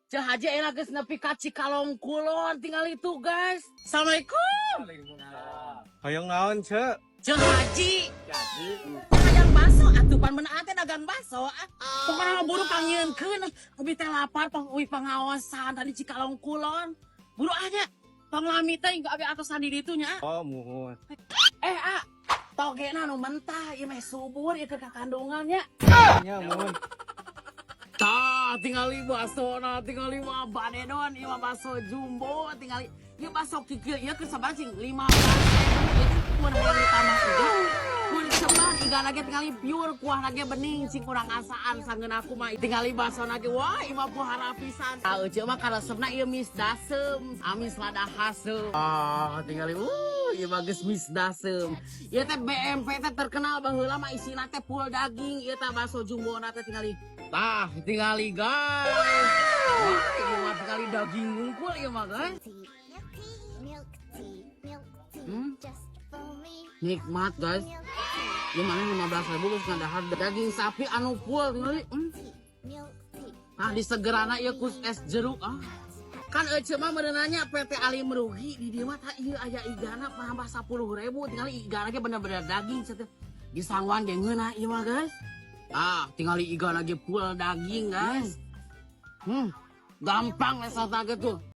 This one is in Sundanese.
Ceu Haji enak geus nepi ka Cikalong Kulon, tinggal itu, guys. Assalamualaikum. Hoyong naon, Ceu? Ceu Haji. Hayang baso atuh, pan beunaan teh dagang baso ah. Pokoknya mah buru pangnyieunkeun. Abi teh lapar, pang uih pangaosan tadi Cikalong Kulon. Buru aja. Tong lami teh abi atosan di ditu nya. Oh, muhun. Eh, ah, togena nu mentah ieu meh subur ieu keur kakandungan nya. Nya, muhun. Tah, tingali basona, tingali mah badedon, ieu mah baso jumbo, tingali. Ieu baso kikil ieu keur sabaraha, cing? 15.000. Ieu teh mun hayang ditambah iga. Mun ceban iga lagi, tingali pure kuah lagi bening, cing kurang asaan sangeun aku mah. Tingali basona ge, wah, ieu mah pohara pisan. Ah, euceu mah karesepna ieu mis dasem, amis lada haseum. Ah, tingali, ieu mah geus mis dasem. Ieu teh BMP teh terkenal baheula mah isina teh full daging, ieu teh baso jumbo na teh tingali. Tah, tingali, guys. Wah, ieu mah tingali daging ngungkul ieu mah, guys. Tea, milk tea, milk tea, milk tea, just for me. Nikmat, guys. Milk tea, Ieu mana 15.000 geus ngadahar daging sapi anu full, tingali. Tea, milk tea. Ah, disegerana ieu ku es jeruk ah. Kan ece mah meureunanya PT Ali merugi di dieu mah. Tah, ieu aya igana nambah 10.000, tingali igana ge bener-bener daging cenah. Disangwan ge ngeunah ieu mah, guys. Ah, tingali igana ge full daging, guys. Gampang lesat ge tuh.